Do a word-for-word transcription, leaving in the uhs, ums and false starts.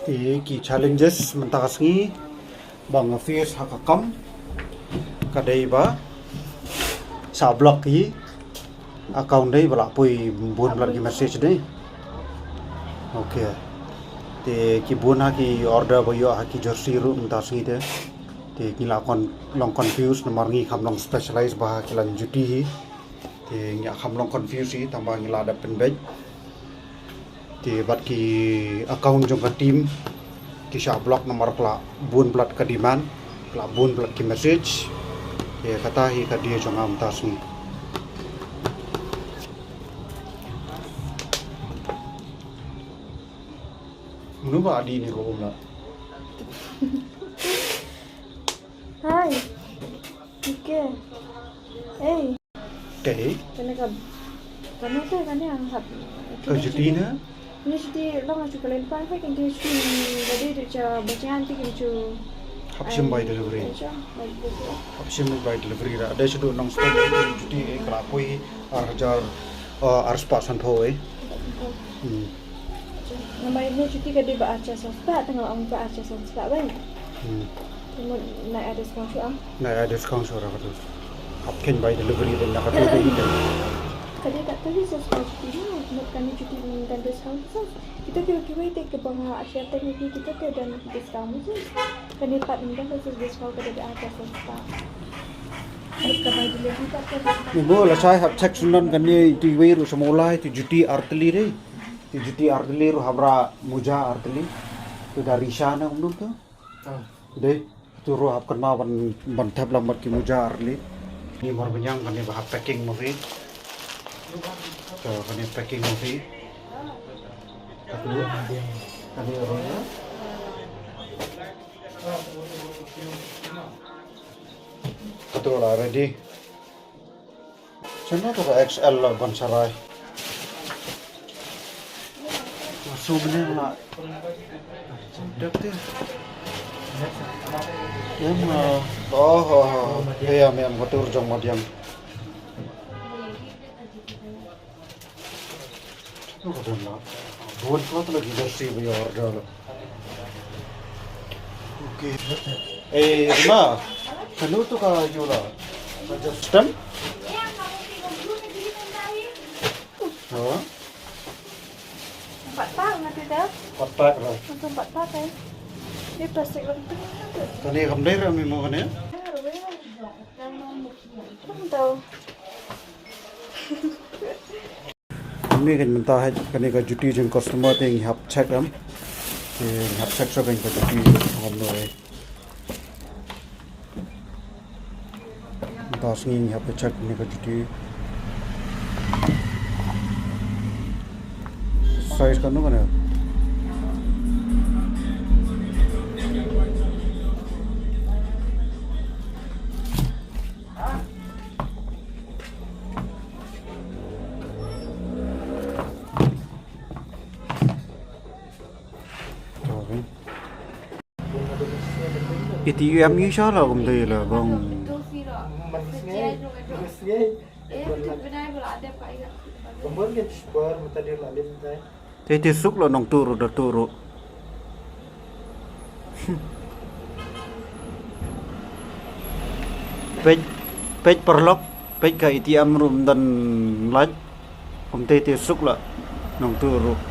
Te ki challenges mynta ka sngi ba nga face ha ka kam ka dei ba sa block ki account dei ba la poi bun blat ki message dei. Okay. Te ki bun ha ki order ba ïoh ha ki jersey ruh mynta ka sngi te. Te ki la kon long confuse namar ngi kham long specialize ba ha ki lan juti hi. Te ngi kham long confuse hi tang ba ngi la dep pynbeit. Te bad ki account jong ka team ki shah block namar ka la bun blat ka demand, ka la bun blat ki message. Te kata hi ka die jong nga mynta ka sngi. Mano ba adi ni ko um la. Hi. Okay. Hey. Okay. Kane ka, kane ka, kane ang hap. Ka juti na? Kane juti long aju kalen pa, kan kane juti bade de cha bachian ti kan ju. Hap shim by delivery. Hap shim by delivery ra. Ada shudu nong stand juti, eh, ka la poi ar hajar, eh, ar spah sanphew, eh. Hmm. Namar ine juti ka dei ba ar hajar san spah, tang la ong ba ar hajar san spah, bai. Hmm. Te mut nai ai discount shuh, ah. Nai ai discount shuh ra katu. Hap khein by delivery dei na katu dei. Ka dei katu dei sa spah juti na, mut kane juti mynta discount sa. Kita kiwei kiwei te kiba nga share te ngi kita te don discount mut. Kane pat mynta sa discount ka dei ar hajar san spah. Mut ka by delivery pat ka. Ni bo la shai hap check shuh nan kane ti wei ruh sa mo lai ti juti ar tylli dei. Ti juti ar tylli ruh hap ra moja ar tylli. Tu da risha na um tu. Ah. Dei, tu ruh hap kynmaw ban, ban thep lang bad ki moja ar tylli. Ni mor banyang kane ba hap packing mo phi. To kane packing mo phi. Katu, kane ruh ya. Katu la ready. Shano to ka X L la ban sarai. Masu bne la. Dap te. Em, uh, oh, oh, oh. Em, em, kotor jong madiang. Buat ko tu lagi bersih biar dah. Okay. Eh, Rima, kanu tu ka jula. Ka jula stem? Ha? Empat tak nanti dah. Empat tak lah. Untuk empat tak kan? Ini plastik lem tu. Kane kam dei ra mi mo kane? Tahu. Ni kan mynta hai kane ka juti jong customer te ngi hap check em. Te ngi hap check sa kane ka juti hap no eh. Mynta sngi ngi hap check kane ka juti. Size kano kano. Iti em ngi sha la kum te la bang. Te te suk la nong turu da turu. Pej, pej paralok, pej ka iti em rum dan laj. Kum te te suk la nong turu.